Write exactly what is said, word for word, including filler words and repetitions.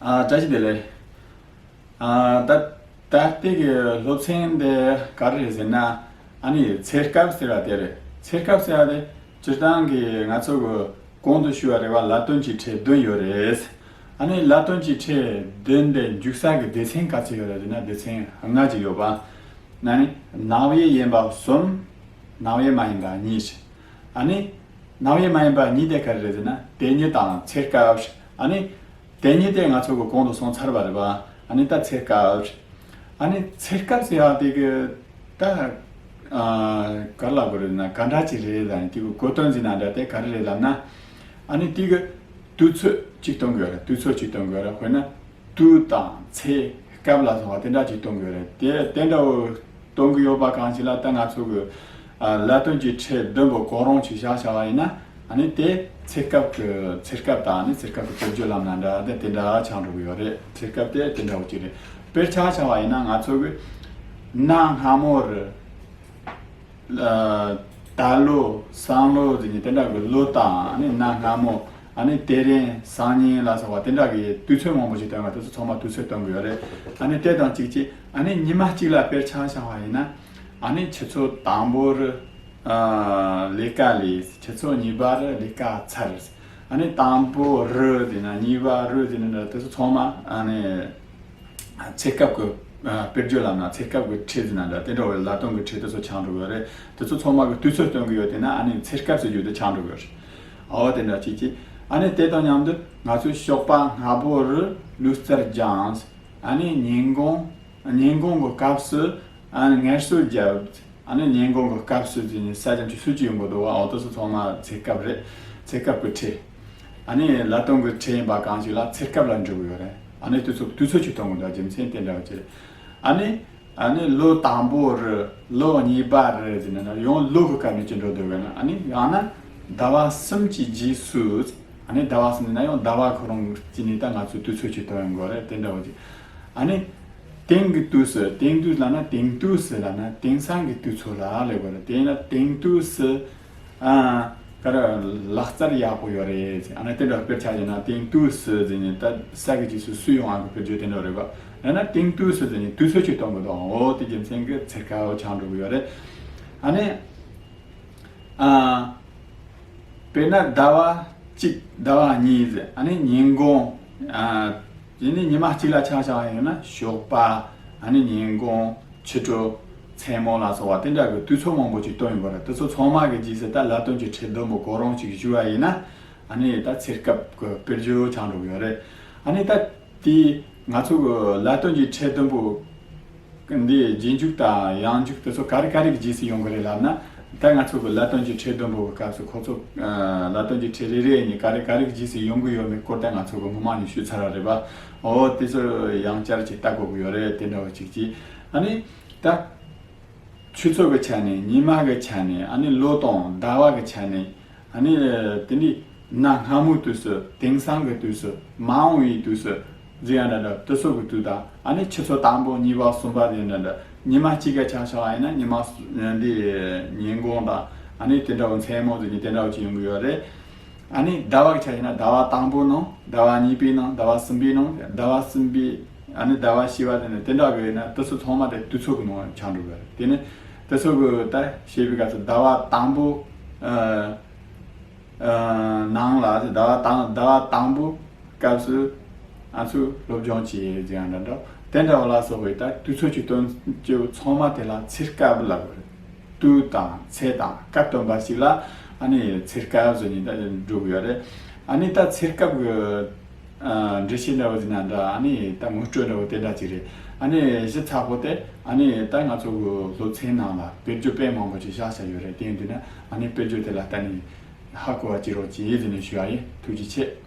ཨ། བཀྲ་ཤིས་བདེ་ལེགས། ཨ། ད་ད་ལྟའི་གི་སློབ་ཚན་འདི་ག་རེ་རེད་ཟེར་ན། ཨ་ནི་ཚེ་སྐབས་ཟེར་བ་དེ་རེད། ཚེ་སྐབས་ཟེར་བ་དེ་སྤྱིར་བཏང་གི་ང་ཚོ་གི་གོང་དུ་ཞུས་པ་རེད་བ། ལ་དོན་གྱི་ཕྲད་བདུན་ཡོད་རེད། ཨ་ནི་ལ་དོན་གྱི་ཕྲད་བདུན་དེ་འཇུག་ས་གི་སྡེ་ཚན་ག་ཚོད་ཡོད་རེད་ཟེར་ན། སྡེ་ཚན་ལྔ་ཅིག་ཡོད་པ། ཨ་ནི་རྣམ་དབྱེ་ཡིན་པ་གསུམ། རྣམ་དབྱེ་མ་ཡིན་པ་གཉིས། ཨ་ནི་རྣམ་དབྱེ་མ་ཡིན་པ་གཉིས་དེ་ག་རེ་རེད་ཟེར་ན། དེ་ཉིད་དང་ཚེ་སྐབས། ཨ་ནི་དེ་ཉིད་དེ་ང་ཚོ་གི་གོང་དུ་སོང་ཚར་བ་རེད་པ། ཨ་ནི་ད་ཚེ་སྐབས། ཨ་ནི་ཚེ་སྐབས་ཟེར་བ་དེ་གི་ད་ཨ་ག་རེ་ལབ་དགོས་རེད་ན། ག་འདྲ་ཅིག་རེད་ཟེར་ན། དེ་གི་གོ་དོན་ཟེར་ན་འདྲ་དེ་ག་རེ་རེད་ལབ་ན། ཨ་ནི་དེ་གི་དུས་ཚོད་ཅིག་སྟོན་དགོས་རེད། དུས་ཚོད་ཅིག་སྟོན་དགོས་རེད། དཔེར་ན། དུས་དང་ཚེ་སྐབས་ལ་སོགས་པ་དེ་འདྲ་ཅིག་སྟོན་དགོས་རེད། དེ་དེ་འདྲ་བོ་སྟོན་གི་ཡོད་པ་གང་ཞིག་ལ། ད་ང་ཚོ་གི་ཨ་ལ་དོན་གྱི་ཕྲད་བདུན་པོ་གོ་རིམ་ཅིག་བཞག་བཞག་པ་ཡིན་ན། ཨ་ནི་དེ་ཚེ་སྐབས་ཀྱི་ཚེ་སྐབས་དང་། ཨ་ནི་ཚེ་སྐབས་ཀྱི་དཔེར་བརྗོད་ལབ་ན་འདྲ། དེ་དེ་འདྲ་ཆགས་འགྲོ་གི་ཡོད་རེད། ཚེ་སྐབས་དེ་དེ་འདྲ་བོ་ཅིག་རེད། དཔེར་ཆ་བཞག་པ་ཡིན་ན། ང་ཚོ་གི་གནའ་སྔ་མོ་རུ། ཨ། ད་ལོ་སང་ལོ་ཟེར་ནས་དེ་འདྲ་གི་ལོ་དང་། ཨ་ནི་གནའ་སྔ་མོ། ཨ་ནི་དེ་རིང་སང་ཉིན་ལ་སོགས་པ་དེ་འདྲ་གི་དུས་ཚོད་མང་པོ་ཞིག་སྟོན་པ། དེ་ཚོ་ཚང་མ་དུས་ཚོད་སྟོན་གི་ཡོད་རེད། ཨ་ནི་དེ་དང་གཅིག་གཅིག་ཨ་ནི་ཉི་མ་གཅིག་ལ་དཔེར་ཆ་བཞག་པ་ཡིན་ན། ཨ་ནི་ཆུ་ཚོད་དང་པོ་རུ། ཨ། ལས་ཀ་ལས། ཆུ་ཚོད་གཉིས་པ་རུ་ལས་ཀ་ཚར། ཨ་ནི་དང་པོ་རུ་ཟེར་ན། གཉིས་པ་རུ་ཟེར་ན་འདྲ། དེ་ཚོ་ཚང་མ་ཨ་ནི་ཚེ་སྐབས་ཀྱི་ཨ་དཔེར་བརྗོད་ལབ་ན། ཚེ་སྐབས་ཀྱི་ཕྲད་ཟེར་ན་འདྲ། དེ་འདྲ་བའི་ལ་དོན་གྱི་ཕྲད་དེ་ཚོ་ཆགས་འགྲོ་གི་ཡོད་རེད། དེ་ཚོ་ཚང་མ་གི་དུས་ཚོད་སྟོན་གི་ཡོད། དེ་ན་ཨ་ནི་ཚེ་སྐབས་ཟེར་རྒྱུ་དེ་ཆགས་འགྲོ་གི་ཡོད་རེད། འོ་དེ་འདྲ་ཅིག་ཅིག་ཨ་ནི་དེ་དང་མཉམ་དུ་ང་ཚོས་ཞོགས་པ་སྔ་པོ་རུ་ལུས་རྩལ་སྦྱངས། ཨ་ནི་ཉིན་གུང་། ཉིན་གུང་གི་སྐབས་སུ་ཨ་ནི་ངལ་གསོ་བརྒྱབ། ཨ་ནི་ཉིན་གུང་གི་སྐབས་སུ་ཟེར་ནས་ས་ཆ་ཅིག་སུ་ཅིག་ཡོང་གི་འདུག་བ། འོ་དེ་ཚོ་ཚང་མ་ཚེ་སྐབས་རེད། ཚེ་སྐབས་ཀྱི་ཕྲད། ཨ་ནི་ལ་དོན་གྱི་ཕྲད་ཡིན་པ་གང་ཞིག་ལ་ཚེ་སྐབས་ལ་འགྲོ་གི་ཡོད་རེད། ཨ་ནི་དུས་ཚོད་དུས་ཚོད་ཅིག་སྟོན་གི་འདུག་རྒྱུ་མཚན་དེ་འདྲ་བ་ཅིག་རེད། ཨ་ནི། ཨ་ནི་ལོ་དང་པོ་རུ། ལོ་གཉིས་པ་རུ་ཟེར་ནས་ན། ཡང་ལོ་གི་སྐབས་ནས་ཅི་འགྲོ་འདུག་གི་ན། ཨ་ནི་ཡང་ན་ཟླ་བ་གསུམ་གྱི་རྗེས་སུ། ཨ་ནི་ཟླ་བ་གསུམ་ཟེར་ན་ཡང་ཟླ་བ་ཁོ་རང་གི་ནས་ད་ང་ཚོས་དུས་ཚོད་ཅིག་སྟོན་ཡོང་གི་རེད། དེ་འདྲ་བ་ཅིག་ཨ་ནི། དེང་གི་དུས་སུ། དེང་དུས་ལབ་ན། དེང་དུས་སུ་ལབ་ན་དེང་སང་གི་དུས་ཚོད་ལ་ལབ་དགོས་རེད། དེ་ཡིན་ན་དེང་དུས་སུ། ཨ། ག་རེ། ལག་རྩལ་ཡག་པོ་ཡོད་རེད། ཨ་ནི་དེ་འདྲ་དཔེར་ཆ་བཞག་ན། དེང་དུས་སུ་ཟེར་ནས་ད་ས་གི་རྗེས་སུ་སུ་ཡོང་བ་གི་དཔེར་བརྗོད་དེ་འདྲ་རེད་པ། ཡང་ན་དེང་དུས་སུ་ཟེར་ནས་དུས་ཚོད་ཅིག་སྟོན་གི་འདུག་འོ་དེ་རྒྱུ་མཚན་གྱིས་ཚེ་སྐབས་ཆགས་འགྲོ་གི་ཡོད་རེད། ཨ་ནི། ཨ། དཔེར་ན་ཟླ་བ་གཅིག་ཟླ་བ་གཉིས་ཟེར། ཨ་ནི་ཉིན་གུང་། ཨ། དེ་ནི་ཉི་མ་གཅིག་ལ་ཆ་བཞག་པ་ཡིན་ན། ཞོགས་པ། ཨ་ནི་ཉིན་གུང་། ཕྱི་དྲོ། མཚན་མོ་ལ་སོགས་པ་དེ་འདྲ་གི་དུས་ཚོད་མང་པོ་ཅིག་སྟོན་ཡོད་པ་རེད། དེ་ཚོ་ཚང་མ་གི་རྗེས་སུ་ད་ལ་དོན་གྱི་ཕྲད་བདུན་པོ་གོ་རིམ་ཅིག་ཞུ་བ་ཡིན་ན། ཨ་ནི་ད་ཚེ་སྐབས་ཀྱི་དཔེར་བརྗོད་ཆགས་འགྲོ་གི་ཡོད་རེད། ཨ་ནི་ད་དེ་ང་ཚོ་གི་ལ་དོན་གྱི་ཕྲད་བདུན་པོ་འདི་རྗེས་འཇུག་དང་ཡང་འཇུག་དེ་ཚོ་ག་རེ་ག་རེ་གི་རྗེས་སུ་ཡོང་གི་རེད་ལབ་ན། ད་ང་ཚོ་གི་ལ་དོན་གྱི་ཕྲད་བདུན་པོ་གི་སྐབས་སུ་ཁོ་ཚོ། ཨ། ལ་དོན་གྱི་ཕྲད་རེ་རེ་ནས་ག་རེ་ག་རེ་གི་རྗེས་སུ་ཡོང་གི་ཡོད་མེད་སྐོར་ད་ང་ཚོ་གི་སྔོན་མ་ནས་ཞུས་ཚར་བ་རེད་པ། འོ་དེ་ཚོ་ཡང་བསྐྱར་ཅིག་ལྟ་དགོས་ཀྱི་ཡོད་རེད། དེ་འདྲ་བ་ཅིག་ཅིག་ཨ་ནི་ད། ཆུ་ཚོད་ཀྱི་ཆ་ནས། ཉི་མ་གི་ཆ་ནས། ཨ་ནི་ལོ་དང་ཟླ་བ་གི་ཆ་ནས། ཨ་ནི་དེ་ནི་གནའ་སྔ་མོའི་དུས་སུ། དེང་སང་གི་དུས་སུ། མ་འོངས་པའི་དུས་སུ་ཟེར་ཡང་འདྲ་འདྲ། དུས་ཚོད་ཀྱི་དུས་དང་། ཨ་ནི་ཆུ་ཚོད་དང་པོ་གཉིས་པ་གསུམ་པ་ཟེར་ཡང་འདྲ་འདྲ། ཉི་མ་གཅིག་གི་ཆ་བཞག་པ་ཡིན་ན་ཉི་མ། འདི་ཉིན་གུང་དང་། ཨ་ནི་དེ་འདྲ་བོ་མཚན་མོ་ཟེར་ནས་དེ་འདྲ་བོ་ཅིག་ཡོང་གི་ཡོད་རེད། ཨ་ནི་ཟླ་བ་གི་ཆ་བཞག་ན། ཟླ་བ་དང་པོའི་ནང་། ཟླ་བ་གཉིས་པའི་ནང་། ཟླ་བ་གསུམ་པའི་ནང་། ཟླ་བ་གསུམ་པའི། ཨ་ནི་ཟླ་བ་བཞི་པ་དེ་ནི་དེ་འདྲ་གི་ཡིན་ན། དེ་ཚོ་ཚང་མ་དེ་དུས་ཚོད་ཀྱི་ནང་ཆགས་འགྲོ་གི་རེད། དེ་ནི་དེ་ཚོ་གི་ད་བཤད་པའི་སྐབས་སུ་ཟླ་བ་དང་པོ། ཨ། ཨ། ནང་ལ། ཟླ་བ་དང་། ཟླ་བ་དང་པོ་སྐབས་སུ་ང་ཚོས་སློབ་སྦྱོང་བྱས་ཟེར་ཡང་འདྲ་འདྲ། དེ་འདྲ་བ་ལ་སོགས་པའི་ད་དུས་ཚོད་ཀྱི་སྟོན་སྤྱོད་ཚང་མ་དེ་ལ་ཚེ་སྐབས་ལབ་དགོས་རེད། དུས་དང་ཚེས་དང་སྐབས་སྟོན་པ་ཞིག་ལ། ཨ་ནི་ཚེ་སྐབས་ཟེར་ནས་ད་འགྲོ་གི་ཡོད་རེད། ཨ་ནི་ད་ཚེ་སྐབས་ཀྱི། ཨ། འགྲེལ་བཤད་འདྲ་བོ་ཟེར་ན་འདྲ། ཨ་ནི་ད་ངོ་སྤྲོད་འདྲ་བོ་དེ་འདྲ་ཅིག་རེད། ཨ་ནི་གཞི་ཚ་པོ་དེ། ཨ་ནི་ད་ང་ཚོ་གི་སློབ་ཚན་ནང་ལ་དཔེར་བརྗོད་དཔེ་མང་པོ་ཅིག་བཞག་བཞག་ཡོད་རེད། དེ་ཡིན་དུས་ན་ཨ་ནི་དཔེར་བརྗོད་དེ་ལ་ལྟ་ནས་ཧ་གོ་བ་བྱེད་རོགས་གྱིས་ཟེར་ནས་ཞུ་བ་ཡིན། ཐུགས་རྗེ་ཆེ།